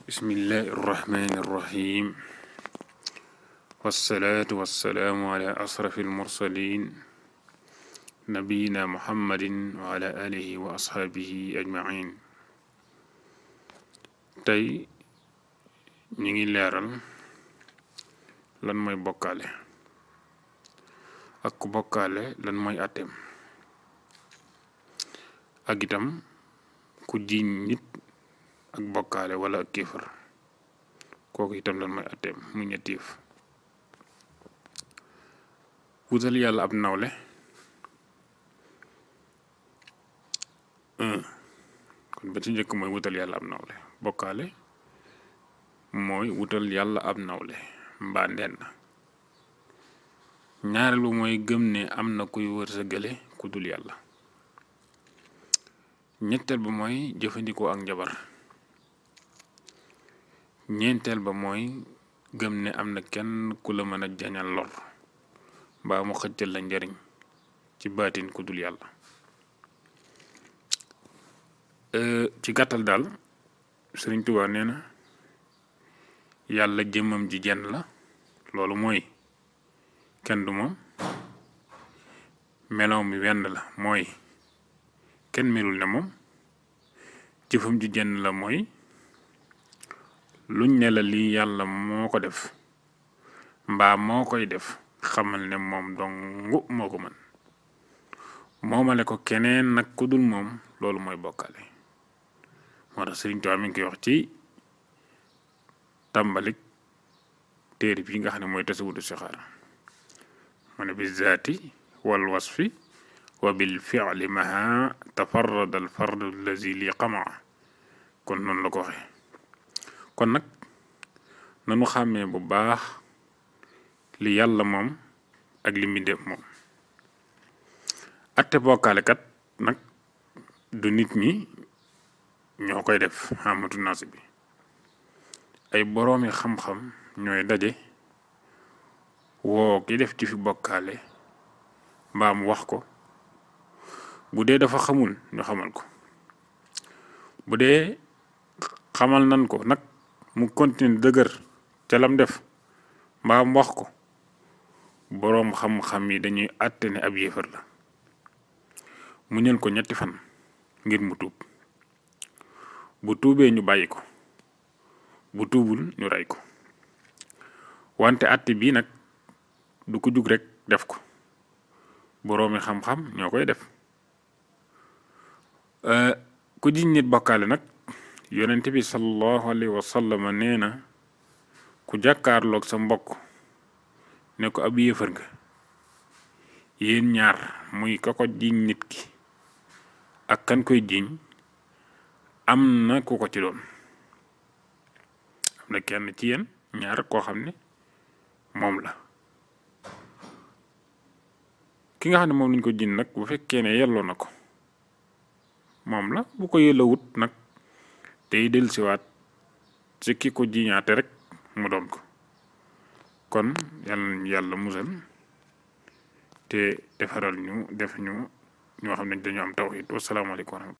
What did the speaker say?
bismillahi irrahmani irrahim wassalaatu wassalaamu ala asrafi almursalin nabiyina muhammadin wa ala alihi wa ashaabihi ajmain. tey ñi ngi leeral lan mooy bokkaale ak ku bokkaale lan mooy àtteem ak itam ku jiiñ nit ak bokkaale wala ak kéefar kooku itam lan mooy àtteem mu ñetti yëf. wutal yàlla ab nawle kon ba ci njëkk mooy wutal yàlla ab nawle. bokkaale mooy wutal yàlla ab nawle mbaa ndenn. ñaareel ba mooy gëm ne am na kuy wërsëgale ku dul yàlla. ñetteel ba mooy jëfandikoo ak njabar. ñeenteel ba mooy gëm ne am na kenn ku la mën a jañal lor mbaa mu xëccal la njariñ ci baatin ku dul yàlla. ci gàttal daal Sëriñ Tuubaa nee na yàlla jëmmam ji jenn la, loolu mooy kenn du moom. melow mi wenn la, mooy kenn melul ne moom. jëfam ji jenn la, mooy luñ ne la lii yàlla moo ko def mbaa moo koy def xamal ne moom dongu moo ko mën. moomale ko keneen nag ku dul moom, loolu mooy bokkaale. moo tax Sëriñ Tuubaa mi ngi koy wax ci tàmbalik téere bi nga xam ne mooy tasawudu sixaar mu ne bi zaati wal wasfi wa bil fi'li maha tafarrada al fardu allazi li qamaa. kon noonu la ko waxee. kon nag nanu xàmmee bu baax li yàlla moom ak li mbindeef moom. atte bokkaale kat nag du nit ñi ñoo koy def xamatu naas bi. ay boroomi xam-xam ñooy daje woo ki def ci fi bokkaale mbaa mu wax ko. bu dee dafa xamul ñu xamal ko. bu dee xamal nan ko nag mu continue dëgër ca lam def mbaa mu wax ko, boroom xam-xam yi dañuy àtte ne ab yéefar la. mu ñël ko ñetti fan ngir mu tuub. bu tuubee ñu bàyyi ko, bu tuubul ñu rey ko. wante àtte bii nag du ko jug rek def ko, boroomi xam-xam ñoo koy def. ku jiñ nit bokkaale nag yonent bi sallallahu alayhi wa sallam nee na ku jàkkaarloog sa mbokk ne ko ab yéefar nga, yéen ñaar muy ka ko jiñ nit ki ak kan koy jiñ am na ku ko ci doon. am na kenn ci yéen ñaar koo xam ne moom la. ki nga xam ne moom lañ ko jiñ nag bu fekkee ne yelloo na ko moom la. bu ko yellawut nag tey dellusiwaat ci ki ko jiñaate rek mu doon ko. kon yàlla nañu yàlla musal te defaral ñu def ñu ñoo xam ne dañu am tawhid. wasalaamaaleykum wa rahmatulah.